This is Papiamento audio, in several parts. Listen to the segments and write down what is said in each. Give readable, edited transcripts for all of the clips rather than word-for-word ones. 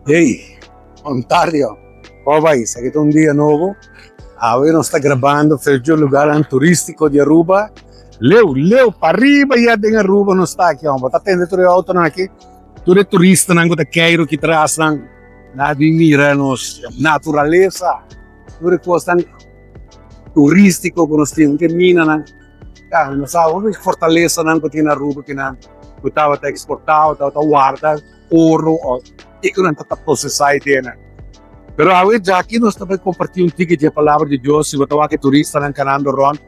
Hey, Ontario, con bay? Esaki ta un dia nobo. Awe nos ta grabando for lugarnan turistico di Aruba. Leu, leu, pariba ya den Aruba nos ta aki. Bo ta tende tur e autonan aki. Tur e turistanan cu ta keiro aki trasnan. Na bin mira nos naturalesa. Tur e cosnan turistico cu nos tin. Ke minanan. Ya, nos sa hopi fortalesanan cu tin na Aruba kinan cu tabata exporta, tabata warda oro of kico nan tabata procesa aydena. Pero awe djaki nos ta bay comparti un tiki di e palabra di Dios. Si bo ta wak e turistanan canando rond,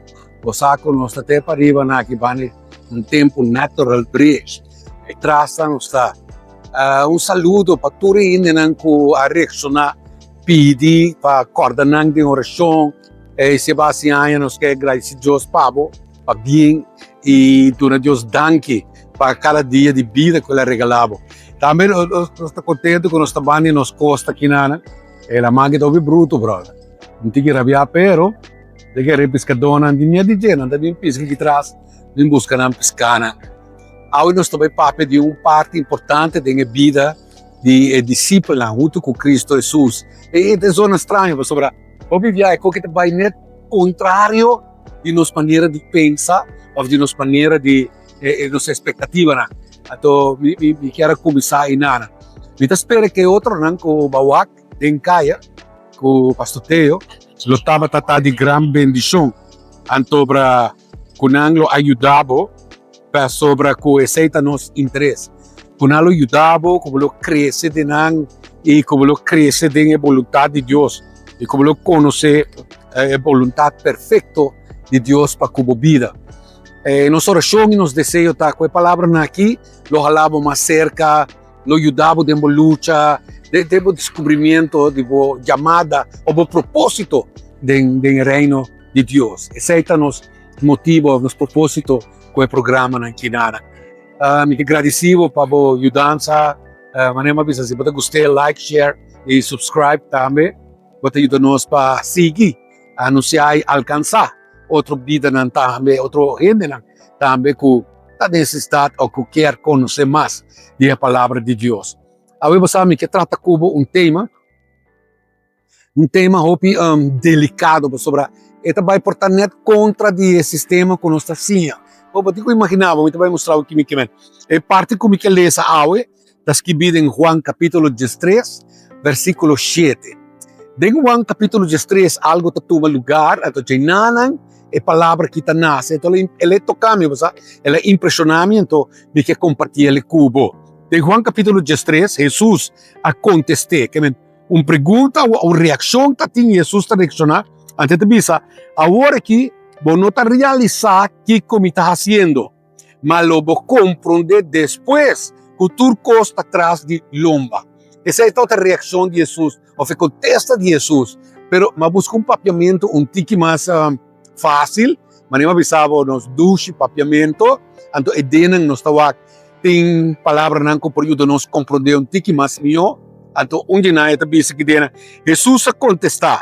bo sa cu nos ta te pariba na aki banda un tempo natural bridge. E trasnan nos ta. Un saludo pa tur e hendenan cu a reacciona pidi pa corda nan den oracion. E si bo haci aña nos ke gradici Dios pa bo, pa bien y duna Dios danki pa cada dia di bida cu el a regala bo. Tambe nos ta contento cu nos ta banda di nos costa aki nan. E laman aki ta hopi bruto brother. Un tiki rabia pero de kere piscadornan di nia di dje nan ta bin pisca aki tras bin busca nan piscanan. Awe nos ta bay papia di un parti importante den e bida di e discipelnan hunto cu Cristo Jesus. E ta zona straño pasobra hopi biaha e koki ta bay net contrario di nos manera di pensa of di nos manera di nos expectativanan. Anto mi mi kier a cuminsa eynan. Mi ta spera cu e otronan cu ba wak den caya cu Pastor Teo lo tabata ta di gran bendicion. Anto bra cu nan lo a yuda bo pasobra cu esey ta nos interes. Cu nan lo yuda bo cu bo lo crece den nan y cu bo lo crece den e boluntad di Dios y cu bo lo conoce e boluntad perfecto di Dios pa cu bo bida. Nos oracion y nos deseo ta cu e palabranan aki lo hala bo mas cerca, lo yuda bo den bo lucha, den bo descubrimiento di bo yamada o bo proposito den e reino di Dios. Esey ta nos motibo, nos proposito cu e programanan aki nada. Mi ta gradeci bo pa bo yudansa. Manera mi a bisa, si bo ta gust'e, like, share y subscribe tambe. Bo ta yuda nos pa sigui anuncia y alcansa otro bidanan tambe, otro hendenan tambe cu ta necesitat o cu kier conoce mas di e palabra di Dios. Awe bo sa mi ke trata cu bo un tema, un tema hopi delicado pasobra e ta bay por ta net contra di e sistema cu nos ta siña. Bo bo tin cu imagina bo, mi ta bay mustra bo kimi kimen. E parti cu mi ke lesa awe ta skibi den Juan capítulo diestres, versículo shete. Den Juan capítulo diestres algo ta tuma lugar, anto djenanan e palabra aki ta nace. Anto el a toca mi, bo sa, el a impresiona mi, anto mi ke comparti el cu bo. Den Juan capítulo diestres, Jesus a contest'é, ke men un pregunta o un reaccion ta tin, Jesus ta reacciona, anto e ta bisa, Awor aki bo no ta realisa kico mi ta haciendo. ma lo bo komprondé despues ku tur kos ta tras di lomba. Esei tabata reakshon di Hesus òf e kontesta di Hesus. Pero mi a buska un papiamentu un tiki mas fásil, manera mi a bisa bo nos dushi papiamentu, anto e denan nos ta wak tin palabranan ku por yuda nos komprondé un tiki mas mihó. Anto un di nan e ta bisa ki denan, Hesus a kontestá.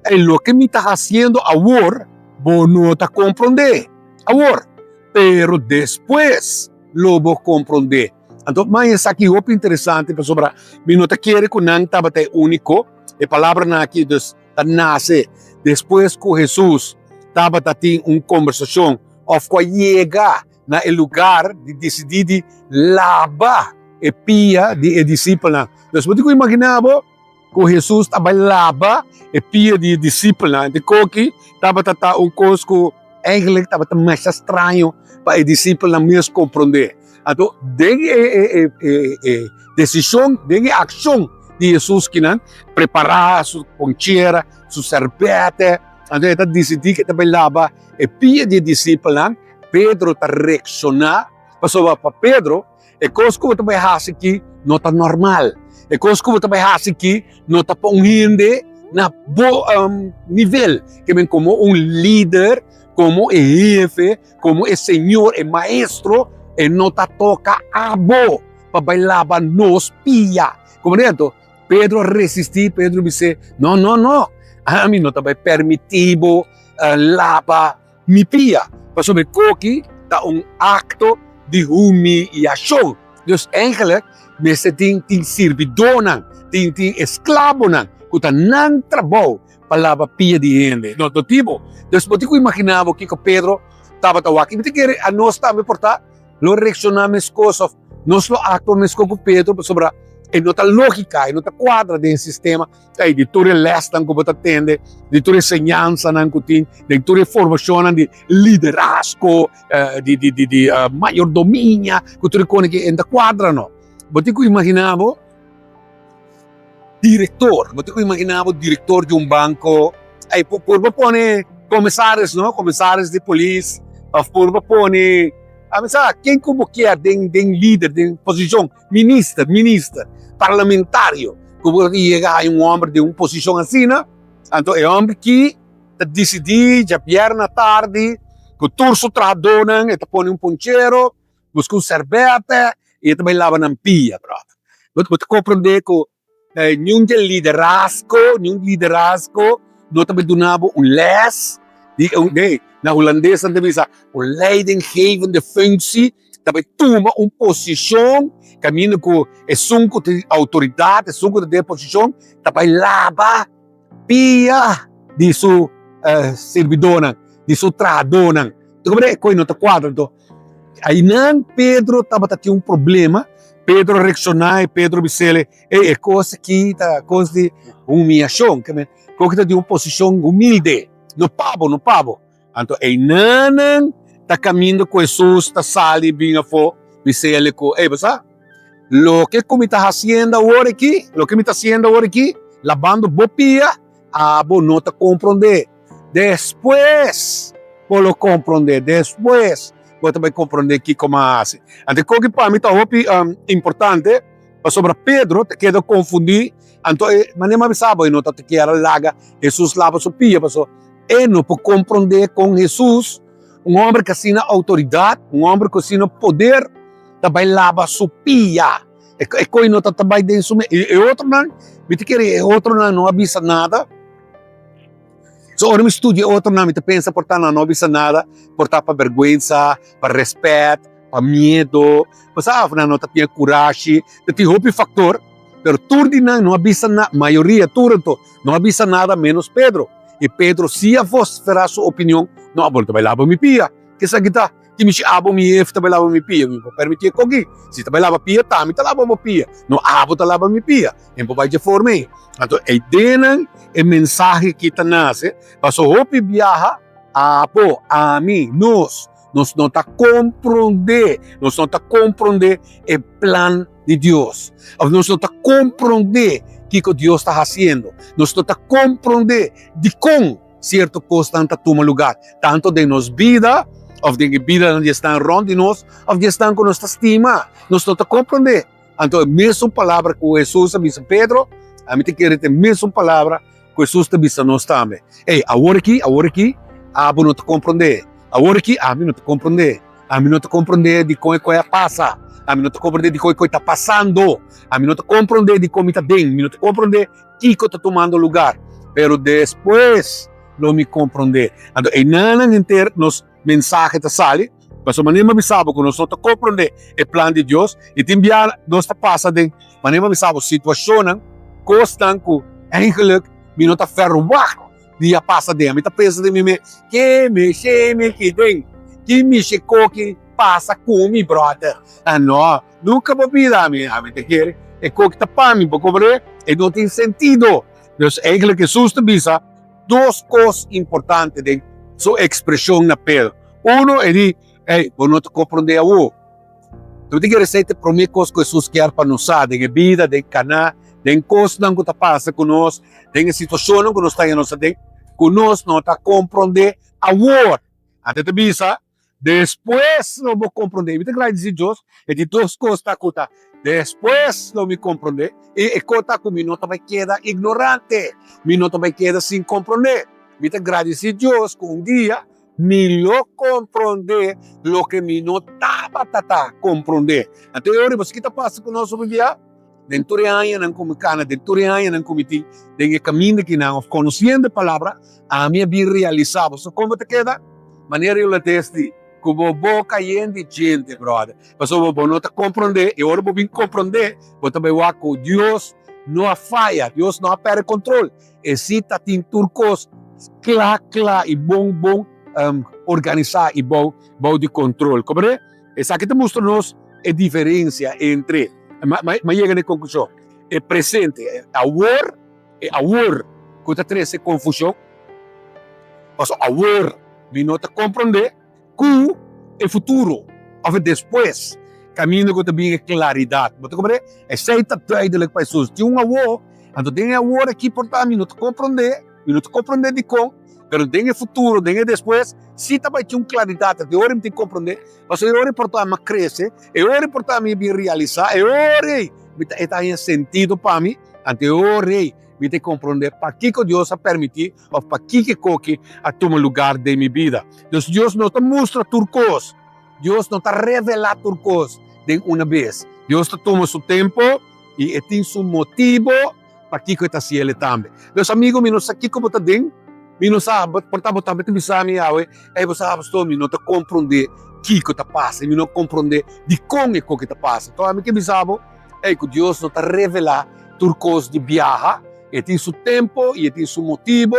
E loke mi ta hasiendo awor bo no ta komprondé awor, pero despues lo bo komprondé. Anto mai esaki hopi interesante pasobra mi no ta kere ku nan tabata e úniko. E palabranan aki dus ta nase despues ku Hesus tabata tin un kombersashon òf ku a yega na e lugar di disidí di laba e pia di e disipelnan. Dus bo tin ku imaginá bo. Ku Hesus ta bai laba e pia di e disipelnan. Di koki tabata ta un kos ku eigenlijk tabata masha straño pa e disipelnan mes komprondé. Anto den e e desishon, den e akshon di Hesus kinan prepará su ponchera, su sèrbètè. Anto e ta disidí ku e ta bai laba e pia di e disipelnan. Pedro ta reakshoná, pasobra pa Pedro e kos ku bo ta bai hasi aki no ta normal. E kos ku bo ta bai hasi aki no ta pa un hende na bo nivel. Ke men komo un lider, komo e hefe, komo e señor, e maestro, e no ta toka abo pa bai laba nos pia. Komprende anto? Pedro a resistí, Pedro bis'é, No, no, no, ami no ta bai permití bo laba mi pia, pasobra e koki ta un akto di humiashon. Dus eigenlijk mester tin tin sirbidónan, tin tin esklabonan ku ta nan trabou pa laba pia di hende. No, no tin bo. Dus bo tin ku imaginá bo kiko Pedro tabata wak. I mi ta kere anos tambe por ta lo reakshoná meskos òf nos lo aktua meskos ku Pedro pasobra e no ta lógika, e no ta kuadra den e sistema. Ei, di tur e lèsnan ku bo ta tende, di tur e señansanan ku tin, den tur e formashonnan di liderazgo, di di di di mayordomia, ku tur e kos aki, e no ta kuadra no. Bo tin ku imaginá bo direktor, bo tin ku imaginá bo direktor di un banko, ei por bo pone komisaris no, komisaris di polis, òf por bo pone, ami sa ken ku bo kier den den lider, den posishon, minister, minister, parlamentario, ku bo yega haña un hòmber den un posishon asina, anto e hòmber ki ta disidí djabièrnè atardi ku tur su trahadónan e ta pone un ponchero, Buska un serbete y e ta bay laba nan pia, brother. Bo ta comprende cu niun dje liderazgo, niun liderazgo no ta bay duna bo un les di un, nee, na Hulandes nan ta bisa un leidinggevende functie ta bay tuma un posicion caminda cu esun cu tin autoridad, esun cu ta den e posicion ta bay laba pia di su sirbidornan, di su trahadornan. Ta comprende? E coy no ta cuadra. Anto Ainan Pedro tabata tin un problema, Pedro a reakshoná i Pedro a bis'el, Ey, e kos aki ta kos di humiashon, ke men kos ki ta di un posishon humilde, no pa bo, no pa bo. Anto einanan ta kaminda ku Hesus ta sali bin afó, bis'el ku, Ey, bo sa, loke ku mi ta hasiendo awor aki, loke mi ta hasiendo awor aki, labando bo pia, abo no ta komprondé. Despues bo lo komprondé, despues bo ta bai komprondé kiko mi a hasi. Anto e koki pa mi ta hopi importante pasobra Pedro ta keda konfundí, anto e manera mi a bisa bo e no ta kier a laga Hesus laba su pia pasobra e no por komprondé kon Hesus, un hòmber ku asina outoridat, un hòmber ku asina poder ta bai laba su pia. E koki no ta bai den su mente. E otronan, mi ta kere e otronan no a bisa nada. So ora mi studia e otronan mi ta pensa por ta nan no a bisa nada, por ta pa bergwensa, pa respet, pa miedo, pasobra af nan no ta tin e kurashi, ta tin hopi faktor, pero tur di nan no a bisa nada, mayoria tur anto no a bisa nada menos Pedro, i Pedro si a vosfera su opinion, no abo no ta bai laba mi pia, kesaki ta? Ki mishi abo mi hef ta bai laba mi pia, mi por permiti e koki, si ta bai laba pia ta mi ta laba bo pia, no abo ta laba mi pia. En por bai dje forma ei. Anto eidenan e mensahe ki ta nase, paso hopi biaha abo, ami, nos, nos no ta komprondé, nos no ta komprondé e plan di Dios. Of nos no ta komprondé kiko Dios ta hasiendo. Nos no ta komprondé dikon sierto kosnan ta tuma lugar, tanto den nos bida of den e bidanan di esnan rònt di nos of di esnan ku nos ta stima. Nos no ta komprondé. Anto e mesun palabra ku Hesus a bisa Pedro, ami ta kere ta e mesun palabra ku Hesus ta bisa nos tambe. Ey, awor aki, awor aki, abo no ta komprondé. Awor aki, ami no ta komprondé. Ami no ta komprondé dikon e koi a pasa. Ami no ta komprondé dikon e koi ta pasando. Ami no ta komprondé dikon mi ta den. Mi no ta komprondé kiko ta tumando lugar. Pero despues lo mi komprondé. Anto einanan henter nos mensahe ta sali, pasobra manera mi a bisa bo ku nos no ta komprondé e plan di Dios i tin bia nos ta pasa den, manera mi a bisa bo, situashonnan, kosnan ku eigenlik mi no ta ferwagt di a pasa den. Mi ta pensa den mi mes, ke meshe mi ki den? Ki mishe koki pasa ku mi, bròder? Ah no, nunka bo bira ami, ami ta kere e koki ta pa mi, bo komprendé? E no tin sentido. Dus eigenlik Hesus ta bisa. Dos kos importante den su ekspreshon na Pedro. Uno, e di, Ey, bo no ta komprondé awor. Bo tin kere esei ta e promé kos ku Hesus kier pa nos sa den e bida, den kaná, den kosnan ku ta pasa ku nos, den e situashonnan ku nos ta haña nos aden. ku nos no ta komprondé awor. Anto e ta bisa, Despues lo bo komprondé. Mi ta gradisí Dios, e di dos kos ta ku ta despues lo mi komprondé, i e kos ta ku mi no ta bai keda ignorante, mi no ta bai keda sin komprondé. Mi ta gradisí Dios ku un dia mi lo komprondé loke mi no tabata ta komprondé. Anto e ora bo sa ki ta pasa ku nos hopi bia? Den tur e añanan ku mi kana, den tur e añanan ku mi tin den e kaminda kinan òf konosiendo e palabra, ami a bin realisá, bo sa kon bo ta keda? Manera yo lo desti ku bo boka yen di djente, bròder, pasobra bo no ta komprondé, i ora bo bin komprondé, bo ta bai wak ku Dios no a faya, Dios no a pèrdè kontrol. E si ta tin tur kos kla kla i bon bon organisá i bou bou di kontrol. Komprendé? Esaki ta mustra nos e diferensia entre, m'a yega na e konklushon, e presente, e awor, e awor ku ta trese konfushon, pasobra awor mi no ta komprondé. Ku e futuro òf e despues kaminda ku ta bin e klaridat. Bo ta komprendé? Esei ta duidelik pa Hesus. Tin un awor, anto den e awor aki por ta mi no ta komprendé, mi no ta komprendé dikon, pero den e futuro, den e despues, si ta bai tin un klaridat. Anto e ora mi tin komprendé, pasobra e ora por ta mi a krese, e ora por ta mi a bin realisá, e ora ei mi ta e ta haña sentido pa mi, anto e ora ei mi ta komprendé pakiko Dios a permití Of pakiko e koki a tuma lugar den mi bida? Dus Dios no ta mustra tur kos. Dios no ta revelá tur kos den una bes. Dios ta tuma su tempo i e tin su motibo pakiko e ta hasi el tambe. Dus amigo, mi no sa kiko bo ta den. Mi no sa, por ta bo tambe ta bisa mi awe, ey bo sa pastor, mi no ta komprondé kiko ta pasa, mi no komprondé dikon e koki ta pasa. Enton ami ke bisa bo, ey ku Dios no ta revelá tur kos di biaha. E tin su tempo i e tin su motibo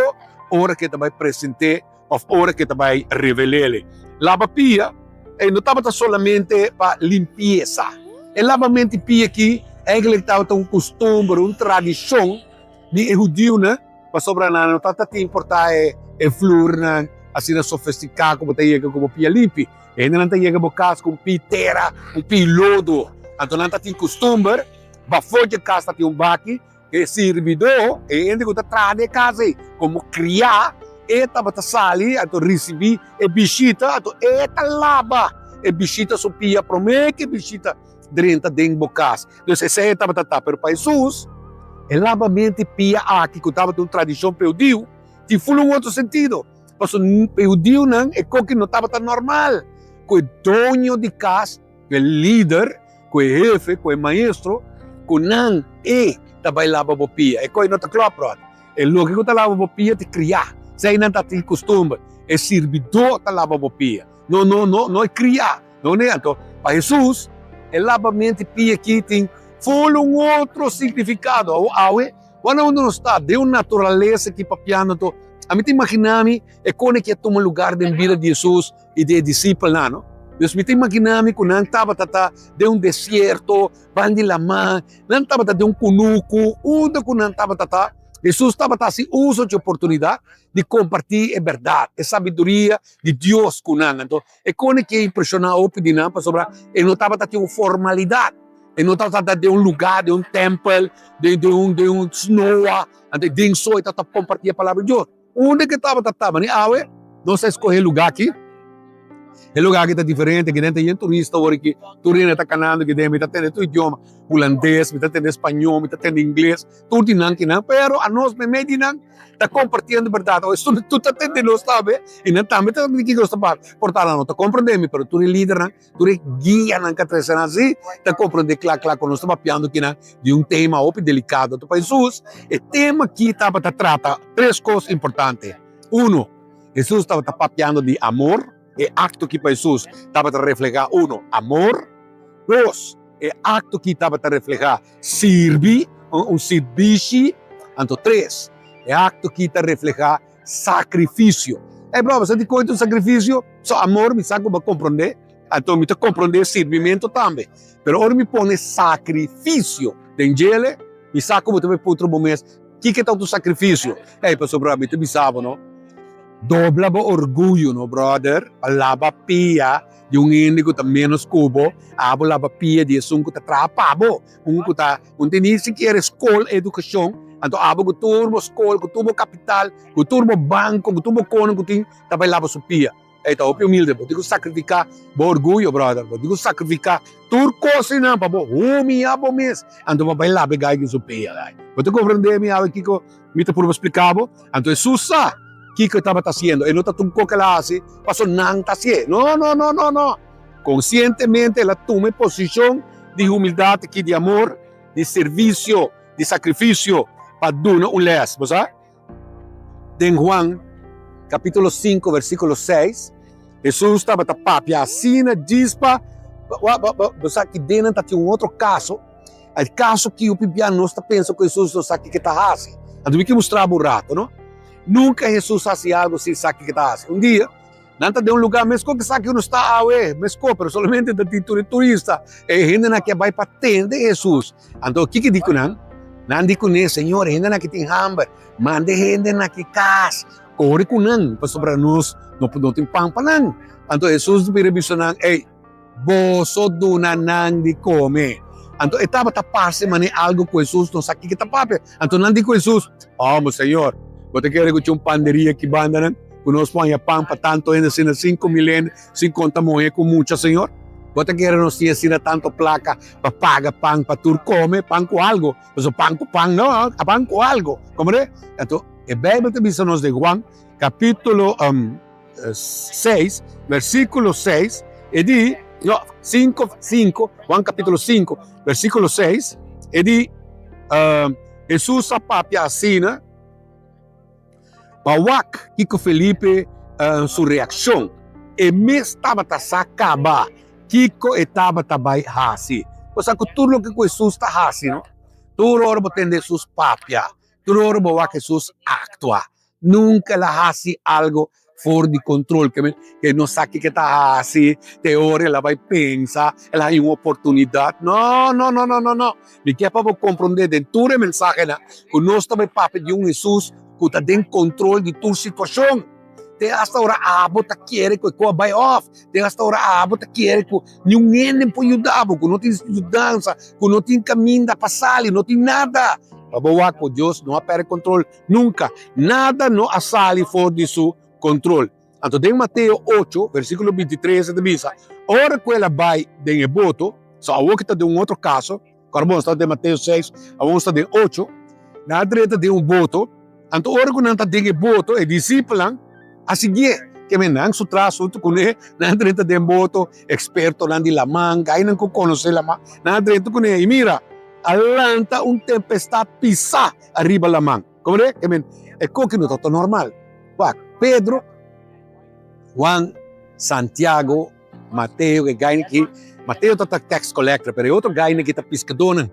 ora ku e ta bai present'é òf ora ku e ta bai revel'é. Laba pia ei no tabata solamente pa limpiesa. E labamento di pia aki eigentlik tabata un kustumber, un tradishon di e hudiunan, pasobra nan no tabata tin por ta e flurnan asina sofistiká ku bo ta yega ku bo pia limpi. E hendenan ta yega bo kas ku un pi tera, un pi lodo. Anto nan ta tin kustumber, bafó dje kas ta tin un baki. E sirbidó, e hende ku ta traha den e kas ei komo kriá, e tabata sali anto risibí e bishita, anto e ta laba e bishita su pia promé ku e bishita drenta den bo kas. Dus esei e tabata ta. Pero pa Hesus, e labamentu di pia aki ku tabata un tradishon pa e hudiu, tin ful un otro sentido. Pasobra pa e hudiunan e koki no tabata normal ku e doño di kas, ku e lider, ku e hefe, ku e maestro, ku nan e ta bai laba bo pia. E koi no ta klòp, bròder. E loke ku ta laba bo pia ta kriá. Esei nan ta tin kustumber. E sirbidó ta laba bo pia. No, no, no, no e kriá. No ne. Anto, pa Hesus, e labamento di pia aki tin ful un otro signifikado. Awor, awe, wak unda nos ta, den un naturalesa ki papiando, anto, ami ta imaginá mi e kone ki a tuma lugar den bida di Hesus i di e disipelnan, no? Dus mi ta imaginá mi ku nan tabata ta den un desierto, ban di laman, nan tabata den un kunuku, unda ku nan tabata ta, Hesus tabata hasi uso dje oportunidat di kompartí e bèrdat, e sabiduria di Dios ku nan. Anto, e kone ke impreshoná hopi di nan pasobra e no tabata tin un formalidat, e no tabata den un lugá, den un tèmpel, den den un den un snoa, anto den so e tabata kompartí e palabra di Dios. Unda ke tabata taba ni awe nos a escoge e lugar aki. E lugar aki ta diferente, aki den ta yen turista awor aki, tur hende ta canando aki den, mi ta tende tur idioma, hulandes, mi ta tende spañol, mi ta tende ingles, tur di nan kinan, pero anos meimei di nan ta compartiendo berdad, awe esun tur ta tende nos tambe y nan tambe ta di kiko nos ta papia, por ta nan no ta comprende mi, pero tur e lidernan Tur e guianan ka trese nan así ta komprondé kla kla ku nos ta papiando kinan di un tema hopi delikado. Pa Hesus e tema aki tabata trata tres kos importante. Uno, Hesus tabata papiando di amor. E akto aki pa Hesus tabata reflehá, uno, amor. Dos, e akto aki tabata reflehá sirbi, un sirbishi. Anto tres, e akto aki ta reflehá sakrifisio. Ey brother, sa dikon ta un sakrifisio? So amor mi sa ku bo a komprondé, anto mi ta komprondé sirbimentu tambe. Pero ora mi pone sakrifisio den djele, mi sa ku bo ta bai puntra bo mes, kiko ta un sakrifisio? Ey pasobra mi ta bisa bo no, dobla bo orguyo no brother, pa laba pia di un hende ku ta ménos ku bo, abo laba pia di esun ku ta traha pa bo, un ku ta, un tin ni sikiera skol, edukashon. Anto abo ku tur bo skol, ku tur bo kapital, ku tur bo banko, ku tur bo kono ku tin, ta bai laba su pia. Ey ta hopi humilde. Bo tin ku sakrifiká bo orguyo, brother. Bo tin ku sakrifiká tur kos einan pa bo humiyá bo mes. Anto bo bai laba e gai ku su pia, gai. Bo ta komprendé mi awe kiko mi ta purba splika bo? Anto Hesus sa kiko e tabata hasiendo. E no ta tur kos ku el a hasi pasobra nan ta hasié. No, no, no, no, no. Konsientemente el a tuma e posishon di humildat aki, di amor, di servisio, di sakrifisio pa duna un lès. Bo sa? Den Juan kapítulo 5 versíkulo 6, Hesus tabata papia asina djis pa bo sa ki den nan ta tin un otro kaso, e kaso ki hopi bia nos ta pensa ku Hesus no sa kiko e ta hasi. Anto mi ke mustra bo un rato, no? Nunka Hesus hasi algu sin sa kiko e ta hasi. Un dia Nan ta den un lugar mesco cu esaki nos ta awe, mesco, pero solamente ta tin tur turista. E hendenan aki a bai pa tende Jesus. Anto kiko di cu nan? Nan di cune, Señor, e hendenan aki tin hamber, manda e hendenan aki cas, core cu nan, pasobra nos no no tin pan pa nan. Anto Jesus bira bisa nan, Ey, boso duna nan di come. Anto e tabata parce mane algo cu Jesus no sa kiko ta papia. Anto nan di cu Jesus, Omo, Señor, bo ta kere cu tin un panderia aki banda nan? Ku nos por haña pan pa tantu hende asina, 5000 hende, sin konta muhé ku mucha, Señor? Bo ta kere nos tin asina tantu plaka pa paga pan pa tur kome, pan ku algu? Pasobra pan ku pan no, a pan ku algu. Komprende? Anto, e Beibel ta bisa nos den Juan kapítulo 6, versíkulo 6, e di, no, 5, 5, Juan kapítulo 5, versíkulo 6, e di, Hesus a papia asina, Pa wak kiko Felipe su reakshon, e mes tabata sa kaba kiko e tabata bai hasi. Bo sa ku tur loke ku Hesus ta hasi, no? Tur ora bo tende Hesus papia, tur ora bo wak Hesus aktua, nunka el a hasi algo for di control ke men ke no sa kiko e ta hasi te ora el a bai pensa el a haña un oportunidad no no no no no no mi ke pa bo comprende den tur e mensahenan ku nos ta bai papia di un Hesus ku ta den control di tur situacion te hasta ora abo ta kere ku e ko a bai off te hasta ora abo ta kere ku niun hende por yuda bo ku no tin yudansa ku no tin kaminda pa sali no tin nada pa bo wak ku Dios no a perde control. Nunka, nada no a sali for di su kontrol. Anto den Mateo ocho, versíkulo bintitres e ta bisa, Ora ku el a bai den e boto, so awor ki ta den un otro kaso, kòrda bo nos ta den Mateo seis, awor nos ta den ocho, nan a drenta den un boto, anto ora ku nan ta den e boto, e disipelnan a siguié, ke men nan su tras huntu kuné, nan a drenta den boto, ekspertonan di laman, gainan ku konosé laman, nan a drenta kuné, i mira, a lanta un tempestat pisá. Ariba laman. Komprende? E men, e koki no tabata normal. Wak, Pedro, Juan, Santiago, Mateo, e gaina ki, Mateo tabata tax collector, pero e otro gaina ki ta piskadónan.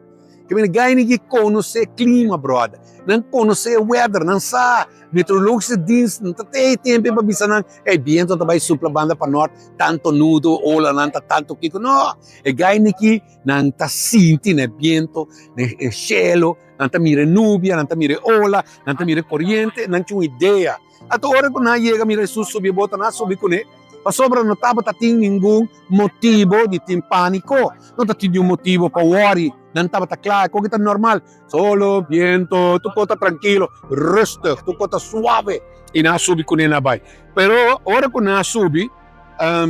Ke men, e gaina ki konosé klima, bròder. Nan konosé e weather, nan sa. Meteorologische dienst nan ta te tempu pa bisa nan, e biento ta bai supla banda pa nort, tanto nudo, olanan ta tanto kiko. No! E gaina ki nan ta sinti na e biento, na e shelo. Nan ta mira e nubia, nan ta mira e ola, nan ta mira e koriente, nan tin un idea. Anto ora ku nan a yega mira Hesus subi e bota, nan a subi kuné, pasobra no tabata tin ningun motibo di tin pániko, no ta tin ningun motibo pa wòri. Nan tabata kla, e koki ta normal, solo, biento, tur kos ta trankilo, rustig, tur kos ta suave. I nan a subi kuné, nan a bai. Pero ora ku nan a subi, a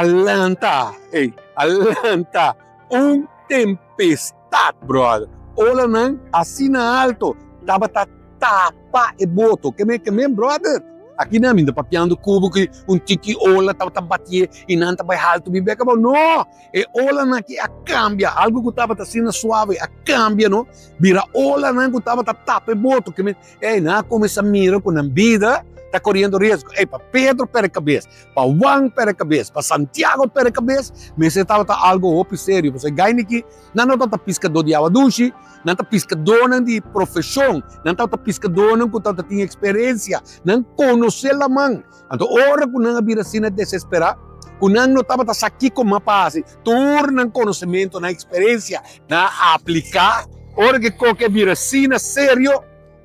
lanta, ey, a lanta un tempestad, brother. Olanan asina alto tabata tapa e boto. Ke men, ke men, brother? Aki nan mi ta papiando ku bo ku un tiki ola tabata batié i nan ta bai haltu bin bek abou. No! E olanan aki a kambia. Algu ku tabata asina suave a kambia, no? Bira olanan ku tabata tapa e boto. Ke men, ey, nan a kuminsá mira ku nan bida ta koriendo riesgo. Ey, pa Pedro pèrdè kabes. Pa Juan perde kabes, pa Santiago perde kabes, mester tabata algo hopi serio. Pasobra e gaini aki, nan no tabata piskadó di awa dushi, nan ta piskadónan di profeshon, nan tabata piskadónan ku tabata tin eksperensia, nan konosé laman. Anto ora ku nan a bira asina desesperá, ku nan no tabata sa kiko mas pa hasi, tur nan konosementu, nan eksperensia, nan a apliká. Ora ku e koki a bira asina serio,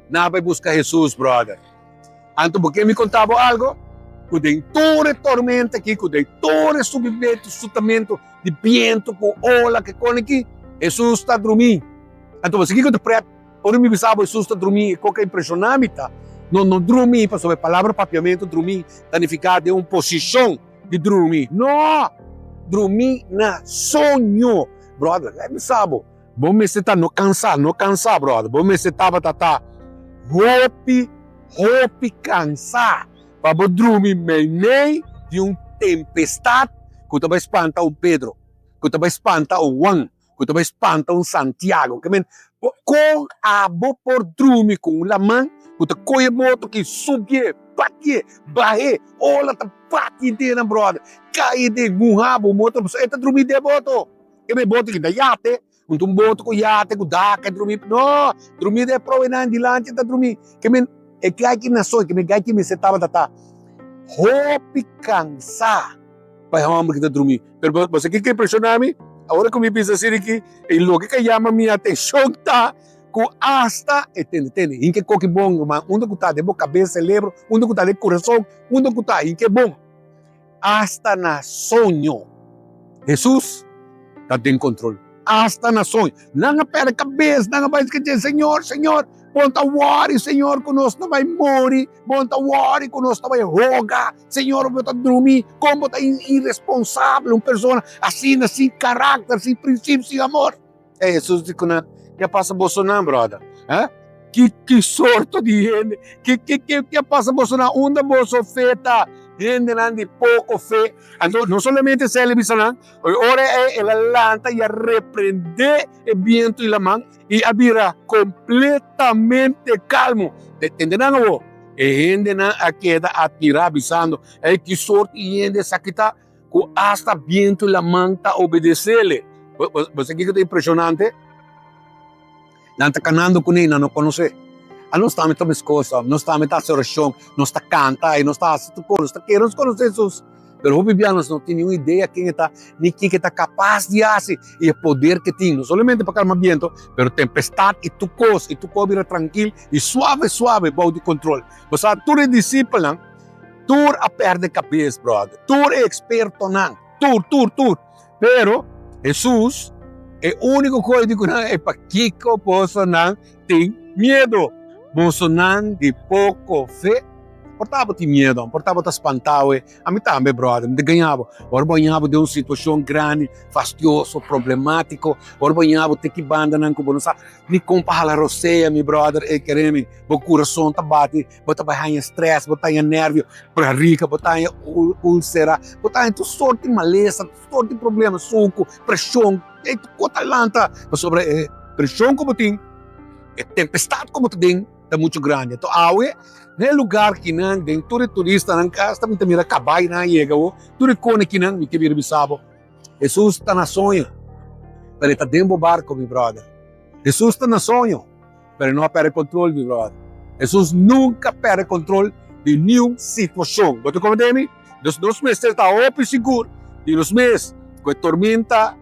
nan a bai buska Hesus, bròder. Anto bo ke mi konta bo algo? Ku den tur e tormenta aki, ku den tur e subimentu, sutamentu di bientu ku ola ke kone aki, Hesus ta drumí. Anto bo sa kiko ta prèt? Ora mi bisa bo Hesus ta drumí, e kos ku a impreshoná mi ta, no, no drumí, pasobra e palabra papiamentu drumí ta nifiká den un posishon di drumi. No! Drumí na soño. Bròder, lei bisa bo, bo mester ta no kansá, no kansá, bròder, bo mester tabata ta hopi, hopi kansá pa bo drumi meimei di un tempestat ku ta bai spanta un Pedro, ku ta bai spanta un Juan, ku ta bai spanta un Santiago. Ke men, kon abo por drumi ku un laman ku ta kohe boto ki subié, batié, bah'é, ola ta bati den nan bròder, kai den, muhá bo motor, pasobra e ta drumi den boto. Ke men boto ki ta yate, un ta un boto ku yate, ku dak, e drumi, no, drumi den e proenan dilanti e ta drumi. Ke men, e gai ki na soño, ke men gai ki mester tabata ta hopi kansá. Pa e hòmber ki ta drumí. Pero bo sa kiko impreshoná mi? Ora ku mi bisa asina aki, e loke ka yama mi atenshon ta ku asta e tende, tende, hinka e koki bon, ruman, unda ku ta den bo kabes, selebro, unda ku ta den kurason, unda ku ta, hinka e bon. Asta na soño, Hesus ta den kontrol. Asta na soño. Nan a pèrdè kabes, nan a bai skirbi, Señor, Señor, bo no ta wòri, Señor, ku nos ta bai muri, bo no ta wòri ku nos ta bai hoga. Señor, bo ta drumi, kon bo ta iresponsabel, un persona asina, sin karakter, sin prinsipio, sin amor. E Hesus di ku nan, Ke a pasa bosonan, bròder? Ha? Ki, ki sorto di hende? Ki, ki, ki, ki a pasa bosonan? Unda boso fe ta? Hendenan di poko fe. Anto, no solamente esei el a bisa nan, ora ei el a lanta i a reprendé e bientu i laman, i a bira kompletamente kalmu. Tende nan awor? E hendenan a keda atmirá, bisando, Ei, ki sorti di hende esaki ta, ku asta bientu i laman ta obedes'é? Bo sa kiko ta impreshonante? Nan ta kanando kuné i nan no konos'é. Anos tambe ta meskos, nos tambe ta hasi orashon, nos ta kanta i nos ta hasi tur kos, nos ta kere nos konosé Hesus. Pero hopi bia nos no tin niun idea ken e ta, ni kiko e ta kapas di hasi i e poder ke tin, no solamente pa kalma biento, pero tempestat i tur kos, i tur kos bira trankil i suave suave bou di kontrol. Bo sa tur e disipelnan, tur a pèrdè kabes, bròder, tur e ekspertonan, tur, tur, tur. Pero Hesus, e úniko kos di ku nan e pakiko bosonan tin miedu? Bosonan di poko fe. Por ta bo tin miedu, por ta bo ta spantau e. Ami tambe, bròder, mi ta gaña bo. Ora bo haña bo den un situashon grandi, fastioso, problemátiko, ora bo haña bo te ki bandanan ku bo no sa ni kon pa hala rosea, mi bròder, e kere mi, bo kurason ta bati, bo ta bai haña strès, bo ta haña nèrvio, barriga, bo ta haña úlsera, bo ta haña tur sort di malesa, tur sort di problema, suku, preshon, e tur kos ta lanta pasobra e preshon ku bo tin, e tempestat ku bo ta den ta muchu grandi. Anto awe na e lugar kinan den tur e turistanan asta mi ta mira kabaynan a yega awo, tur e kone kinan mi ke bira bisa bo, Hesus ta na soño, pero e ta den bo barko mi bròder. Hesus ta na soño. Pero e no a perde control, mi brother. Hesus nunca a perde control di niun situacion. Bo ta comprende mi? Dus nos mester ta hopi sigur di nos mes cu e tormenta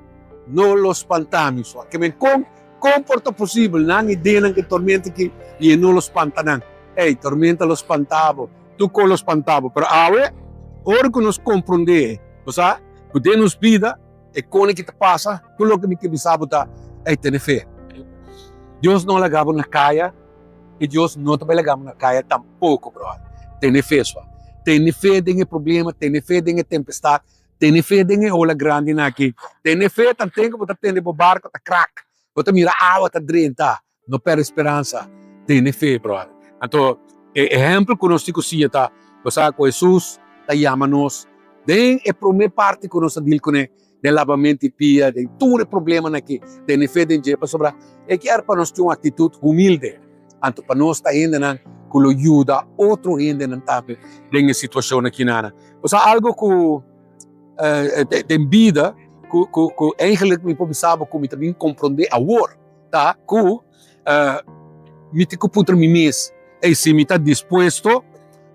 no lo spanta mi. So, ke men con, con por ta posibel nan ideanan cu e tormenta aki y e no lo spanta nan? Ey, tormenta lo spanta bo, tur cos lo spanta bo. Pero awe, ora cu nos comprende, bo sa, cu den nos bida, E kone ki ta pasa, tur loke mi ke bisa bo ta, ey, tene fe. Dios no a laga bo na kaya i Dios no ta bai laga bo na kaya tampoko, bròder. Tene fe sua. Tene fe den e problema, tene fe den e tempestat, tene fe den e ola grandinan aki. Tene fe tanten ku bo ta tende bo barko ta krak, bo ta mira awa ta drenta. No pèrdè speransa, tene fe, bròder. Anto, e ehèmpel ku nos tin ku siña ta, bo sa ku Hesus ta yama nos den e promé parti ku nos a dil kuné, den labamentu di pia, den tur e problemanan aki, tene fe den dje, pasobra e kier pa nos tin un aktitut humilde, anto pa nos ta hendenan ku lo yuda otro hendenan tambe den e situashon akinana. Bo sa algu ku den bida ku ku eigenlik mi por bisa bo ku mi ta bin komprondé awor. Ta ku mi tin ku puntra mi mes, Ey, si mi ta dispuesto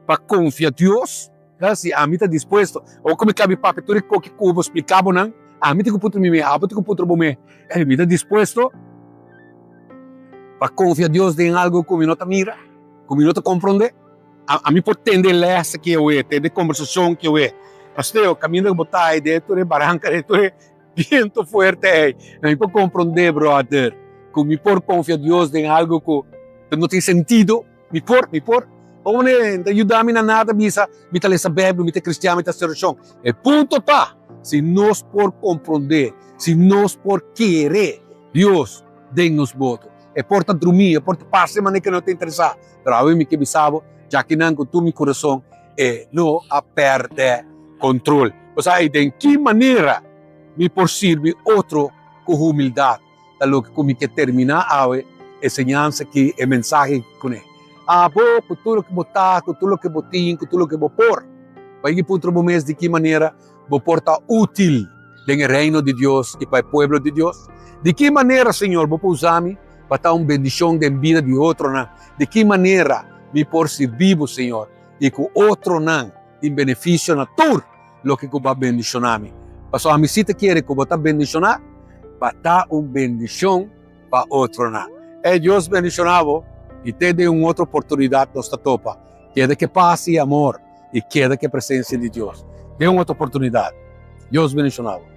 pa konfia Dios? Si ami ta dispuesto? Ora ku mi kabi papia tur e koki ku bo splika bo nan, ami tin ku puntra mi mes, abo tin ku puntra bo mes, Ey, mi ta dispuesto pa konfia Dios den algu ku mi no ta mira, ku mi no ta komprondé? Ami por tende e lès aki awe, tende e kombersashon aki awe. Pasteo, kaminda ku bo ta ei den tur e baranka, den tur e Biento fuerte ey. Mi por comprende brother. Ku mi por konfia Dios den algu ku no tin sentido? Mi por, mi por. Ora ta yuda mi na nada bisa mi ta lesa Bijbel, mi ta cristian, mi ta haci oracion. E punto ta, si nos por comprende, si nos por kere Dios den nos boto. E por ta drumi, e por ta parce manera cu no ta interesa, pero awe mi ke bisa bo, djakinan cu tur mi curason e no a perde control. Pasobra ay den ki manera mi por sirbi otro cu humildad? Ta loke ku mi ke terminá awe e señansa aki, e mensahe aki kuné. Abo, ku tur loke bo ta, ku tur loke bo tin, ku tur loke bo por, bai di puntra bo mes di ki manera bo por ta útil den e Reino di Dios i pa e pueblo di Dios. Di ki manera, Señor, bo por usa mi pa ta un bendishon den bida di otronan? Di ki manera mi por sirbi bo, Señor, i ku otronan tin benefisio na tur loke ku bo a bendishoná mi. Pasobra ami si ta kere ku bo ta bendishoná pa ta un bendishon pa otronan. E Dios bendishoná bo i te den un otro oportunidat nos ta topa. Keda ku e pas i amor i keda ku e presensia di Dios. Den un otro oportunidat. Dios bendishoná bo.